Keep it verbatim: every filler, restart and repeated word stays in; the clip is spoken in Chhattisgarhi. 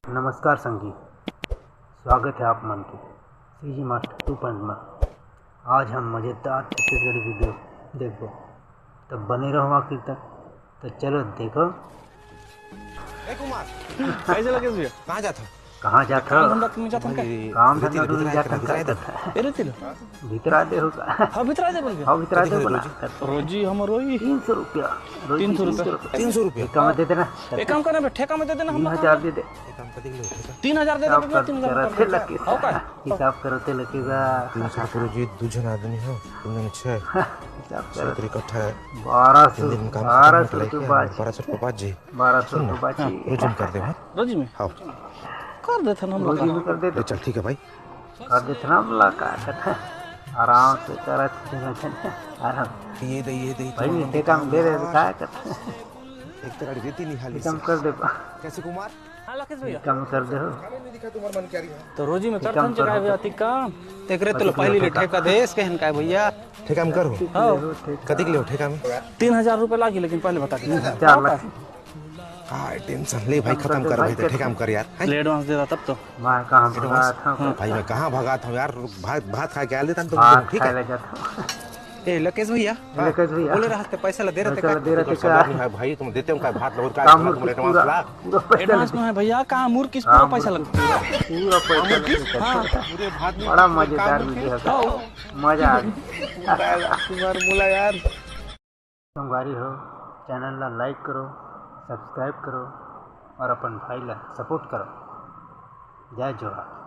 नमस्कार संगी, स्वागत है आप मन के सीजी मास्टर टू पॉइंट में। आज हम मजेदार छत्तीसगढ़ी वीडियो देखबो, तब बने रहो आखिर तक। तो चलो देखो। ए कुमार, कैसे लगे भैया? कहाँ जात हो? कहाँ जात हो? काम धंधा तुम जात हो का? काम धंधा तुम जात हो का? ए रे तिल। भीतर आ दे हो का? हाँ भीतर आ दे बोल के। हाँ, भीतर आ दे बोला। रोजी हमर रोई। तीन सौ रुपया। रोजी तीन सौ रुपया। तीन सौ रुपया। तीन सौ रुपया। कम दे देना। एक काम करना बे, ठेका में दे देना हम तीन लोग हजार का। दे दे। तीन हजार दे हिसाब दे, कर तीन हजार जरा कम थे कर। लगे। हो का? हिसाब करो थे लगे बा। तीन सौ रुपये रोजी, दू झन आदमी हो, तुमने छः हिसाब करो। सत्तर इकट्ठा है। बारह सौ, तीन दिन काम बारह खत्म सौ होने रुपये के बाच। बारह सौ रुपये बाच जी। बारह सौ सुन ना, रुपये बाची। रोजी में कर दे, हाँ? रोजी में हाँ। कर देथन हम लोग रोजी का। में कर दे ले चल, ठीक है भाई। कर देथन हम लोग का कथा। आराम से करत थे, आराम। ये दे, ये दे, भाई, ये काम दे रहे हो, का कथा? एक तरह रीति निहाली कम कर दे। कैसे कुमार? हाँ लकेश भैया, कम कर दे हो। तो रोजी में करथन कर जगह दो। भी अति काम। तेकरे तो पहली ले ठेका देस के हन काय भैया? ठेका में करो। हाँ। कतिक ले हो ठेका में? तीन हजार रुपये लागी, लेकिन पहले बता दे। चार लाख। काय टेंशन ले भाई, खत्म कर भाई, ठेका में कर यार। हैं? ले एडवांस दे रहा तब तो। मैं कहाँ भगात हूँ? भाई मैं कहाँ भगात हूँ यार? रुक, भात भात खा के आ लेता तुम, भात ठीक खाए है? लगा था। ए लकेश भैया, लकेश भैया। बोले रहा पैसा ला दे रहे पैसा ला दे रहे थे का? का? नहीं भाई, तुम देते हो का भात लोग का? काम तुम एडवांस पूरा, ला। पूरा पैसा एडवांस दे में है भैया, काम मुर्ग किस पूरा काम पैसा मुर्ग लगता है? पूरा पैसा लगे। हाँ। पूरे भात में बड़ा काम मजेदार मुर्ग वीडियो है। था। मजा आ गया। कुमार बोला यार। संगवारी हो, चैनल ला लाइक करो, सब्सक्राइब करो और अपन भाई ला सपोर्ट करो। जय जोहार।